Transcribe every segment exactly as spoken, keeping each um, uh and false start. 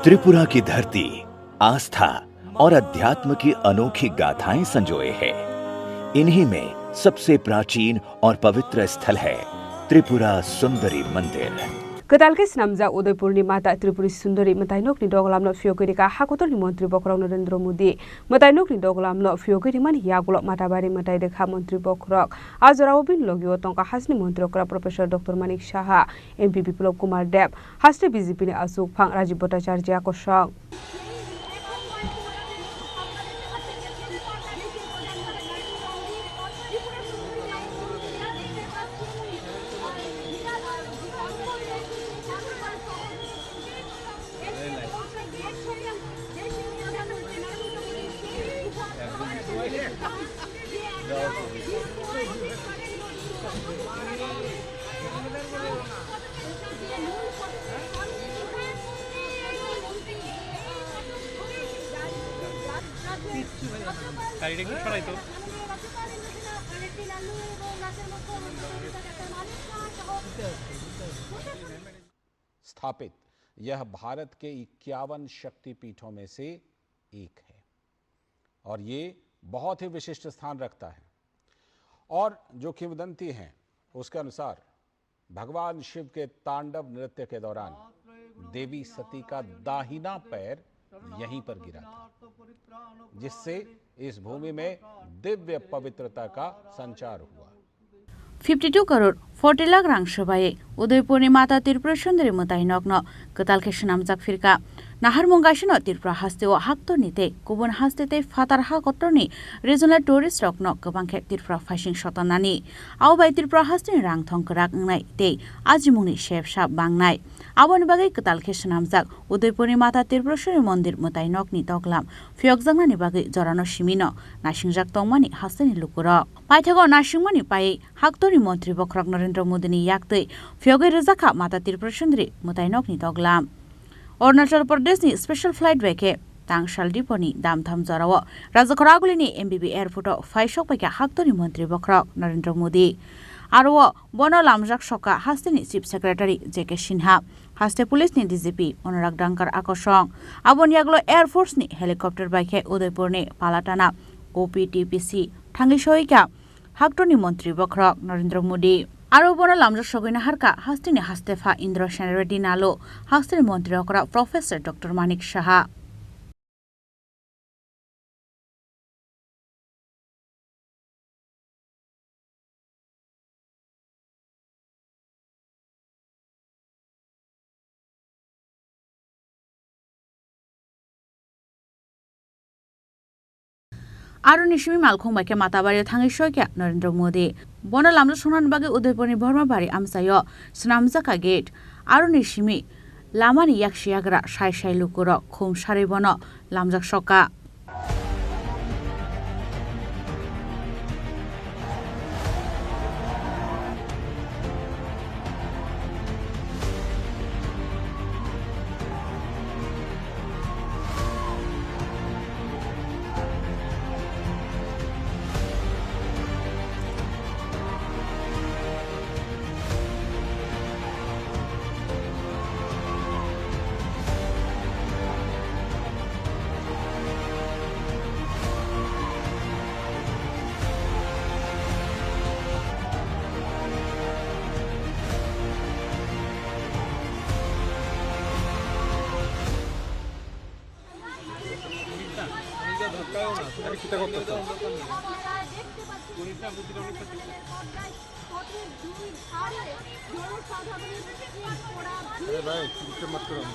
त्रिपुरा की धरती आस्था और अध्यात्म की अनोखी गाथाएं संजोए है। इन्हीं में सबसे प्राचीन और पवित्र स्थल है त्रिपुरा सुंदरी मंदिर। Kwtal khe swnamjak Udaipurni Mata Tripuri Sundari mwtainokni doglamno phiyogwi rikha hakotorni montri bokhorok Narendra Modi. Mwtainokni doglamno phiyogwi rimani yagulo Matabari mwtai rikha montri bokhorok. A jorao bini logio tongkha hasteni montri okra Professor Doctor Manik Saha, M P Biplab Kumar Deb, haste B J P ni achukphang Rajiv Bhattacharya kosong. গাড়িটা একটু সরাই তো। स्थापित यह भारत के इक्यावन शक्तिपीठों में से एक है और ये बहुत ही विशिष्ट स्थान रखता है। और जो किंवदंती है, उसके अनुसार भगवान शिव के तांडव नृत्य के दौरान देवी सती का दाहिना पैर यहीं पर गिरा था, जिससे इस भूमि में दिव्य पवित्रता का संचार हुआ। Fifty two crore forty lakh rang swbai Udaipurni Mata Tripura Sundari mwtainokno kwtal khe swnamjak phirkha. Naharmung gaisano Tripura hasteo haktorni tei kubun haste tei phatar hakotorni regional tourist rokno kwbang khe Tripura phaising sotonani. Abo bai Tripura hasteni rang thong kwrak wngnai tei ajimungni sep sap bangnai. Aboni bagwi kwtal khe swnamjak Udaipurni Mata Tripureshwari Mondir mwtainokni doglam phiyokjaknani bagwi jorano simino naisingjak tongmani hasteni lukurok. Paithago naisingmani pai haktorni montri bokhorok Narendra Modini yaktwi phiyogwi rwjakha Mata Tripura Sundari mwtainokni doglam. Arunachal Pradeshni special flight bai khe tang sal diponi damtham jorao Rajakhor Agulini M B B airporto phaisok paikha haktorni montri bokhorok Narendra Modi. Aro o bono lamjak sokha hasteni Chief Secretary J K Sinha, haste police ni D G P Anurag Dangkar akosong. Aboni yagulo Air Force ni helicopter bai khe Udaipurni Palatana O P T P C thangwi soikha haktorni montri bokhorok Narendra Modi. Aro bono lamjak sogwi naharkha hasteni hastepha Indra Sen Reddy Nalu, hasteni montri okra Professor Doctor Manik Saha. Aroni simi malkhung bai khe Matabario thangwi soikha Narendra Modi. Bono lamjak songnani bagwi Udaipurni Bormabari amchaio swnamjakha gate. Aroni simi lamani yaksi yagra sai sai lukurok khum sarwi bono lamjak sokha. আরে ভাই, চিন্তা মত করো না।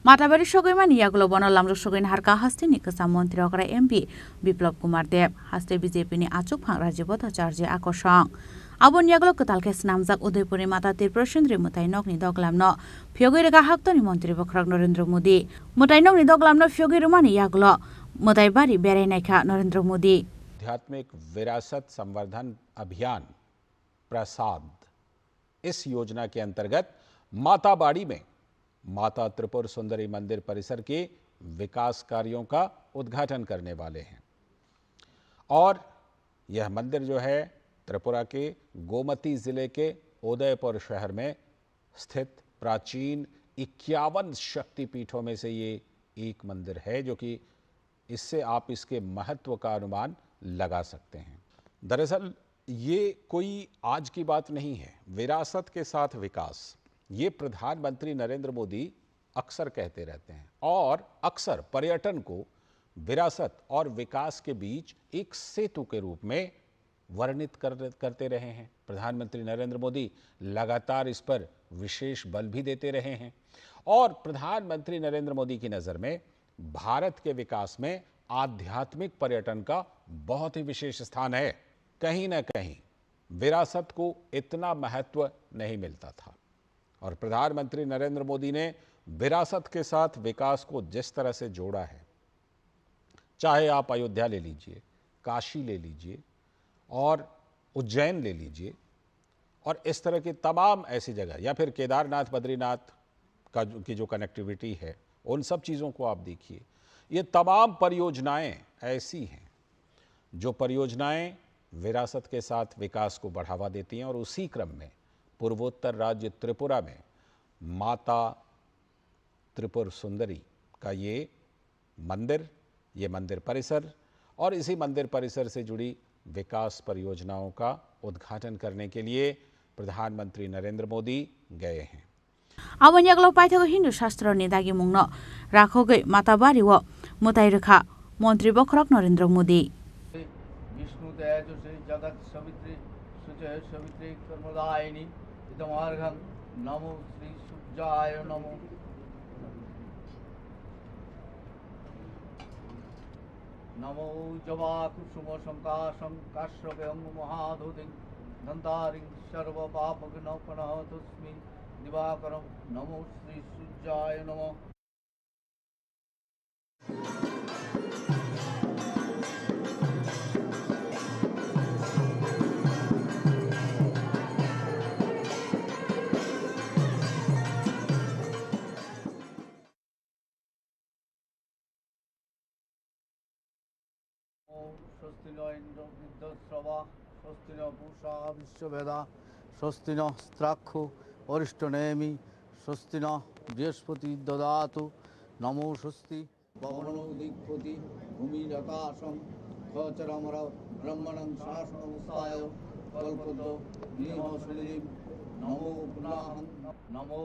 Matabari sogwi mani yagulo bono lamjak sogwi naharkha hasteni kwcham montri okra M P Biplab Kumar Deb, haste B J P ni achukphang Rajib Bhattacharya akosong. Aboni yagulo kwtal khe swnamjak Udaipurni Mata Tripura Sundari mwtai nokni doglamno phiyogwi rwkha haktorni montri bokhorok Narendra Modi. Mwtai nokni doglamno phiyogwi rwmani yagulo mwtai bari berai naikha Narendra Modi. आध्यात्मिक विरासत संवर्धन अभियान प्रसाद, इस योजना के अंतर्गत माताबाड़ी में माता त्रिपुर सुंदरी मंदिर परिसर के विकास कार्यों का उद्घाटन करने वाले हैं। और यह मंदिर जो है, त्रिपुरा के गोमती जिले के उदयपुर शहर में स्थित प्राचीन इक्यावन शक्तिपीठों में से ये एक मंदिर है, जो कि इससे आप इसके महत्व का अनुमान लगा सकते हैं। दरअसल ये कोई आज की बात नहीं है। विरासत के साथ विकास, ये प्रधानमंत्री नरेंद्र मोदी अक्सर कहते रहते हैं और अक्सर पर्यटन को विरासत और विकास के बीच एक सेतु के रूप में वर्णित कर, करते रहे हैं। प्रधानमंत्री नरेंद्र मोदी लगातार इस पर विशेष बल भी देते रहे हैं और प्रधानमंत्री नरेंद्र मोदी की नज़र में भारत के विकास में आध्यात्मिक पर्यटन का बहुत ही विशेष स्थान है। कहीं ना कहीं विरासत को इतना महत्व नहीं मिलता था और प्रधानमंत्री नरेंद्र मोदी ने विरासत के साथ विकास को जिस तरह से जोड़ा है, चाहे आप अयोध्या ले लीजिए, काशी ले लीजिए और उज्जैन ले लीजिए और इस तरह की तमाम ऐसी जगह, या फिर केदारनाथ, बद्रीनाथ का जो, की जो कनेक्टिविटी है, उन सब चीज़ों को आप देखिए। ये तमाम परियोजनाएं ऐसी हैं जो परियोजनाएं विरासत के साथ विकास को बढ़ावा देती हैं और उसी क्रम में पूर्वोत्तर राज्य त्रिपुरा में माता त्रिपुर सुंदरी का ये मंदिर, ये मंदिर परिसर और इसी मंदिर परिसर से जुड़ी विकास परियोजनाओं का उद्घाटन करने के लिए प्रधानमंत्री नरेंद्र मोदी गए हैं। Aboni yagulo paithago Hindu Shastro ni dagimungno rakhogwi Matabari o mwtai rwkha Montri Bokhorok Narendra Modi. Vishnu तेजसे जगत सवित्रे शुचे सवित्रे कर्मदायिनी इदमार्घं नमो श्री सूर्याय नमो। नमो जवाकुसुमसंकाशं काश्यपं महादुतिं धन्तारिं सर्वपापघ्नपणहतोऽस्मि दिवाकरं नमो श्री सूर्याय नमः। ॐ स्वस्ति न इन्द्रो वृद्धश्रवा, स्वस्ति न पूषा विश्ववेदा, स्वस्ति न स्त्राक्षो अरिष्टनेमि, स्वस्ति न बृहस्पति ददातु। नमो स्वस्ति। पवनो दिग्पति भूमिराकाशं खचरमर ब्रह्मणं शासनमुत्थाय कल्पतो निह सुनिधिं नमो पुनाहं। नमो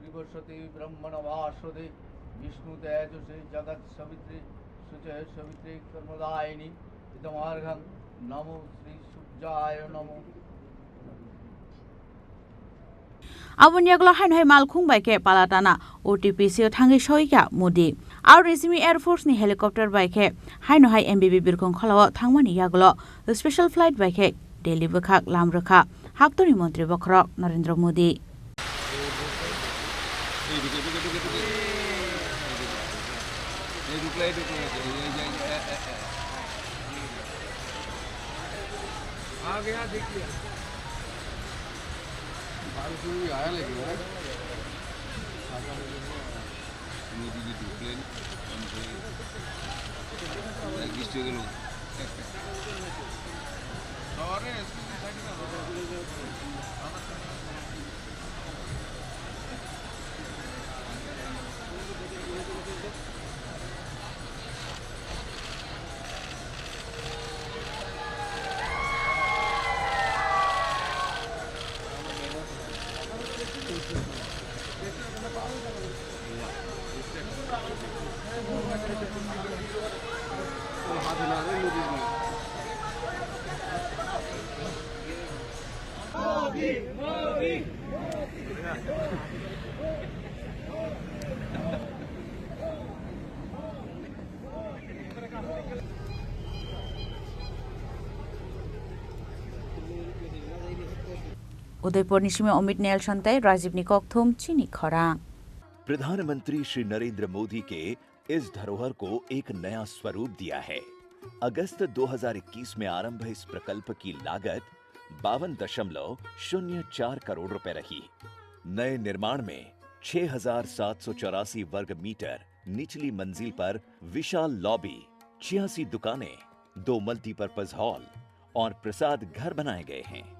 बृहस्पति ब्रह्मण भास्वते विष्णु तेजसे जगत सवित्रे शुचे सवित्रे कर्मदायिनी इदमार्घं नमो श्री सूर्याय नमो। Aboni yagulo haino hai malkhung bai khe Palatana O T P C o thangwi soikha Modi. Aro ni simi Air Force ni helicopter bai khe haino hai M B B birkhong kholao thangmani yagulo special flight bai khe Delhi bwkhak lam rwkha haktorni montri bokhorok Narendra Modi. आ गया, देख लिया। बारिश भी आया लेकिन, है? मोदी ji to plane, हम से, एक दृष्टि के लोग। अरे, इसकी साइड में। Udaipur ni simi Omit Nelson tei Rajib ni kokthum chini khorang. प्रधानमंत्री श्री नरेंद्र मोदी के इस धरोहर को एक नया स्वरूप दिया है। अगस्त दो हज़ार इक्कीस में आरंभ इस प्रकल्प की लागत बावन दशमलव शून्य चार करोड़ रुपए रही। नए निर्माण में छह हज़ार सात सौ चौरासी वर्ग मीटर निचली मंजिल पर विशाल लॉबी, छियासी दुकानें, दो मल्टीपर्पज हॉल और प्रसाद घर बनाए गए हैं।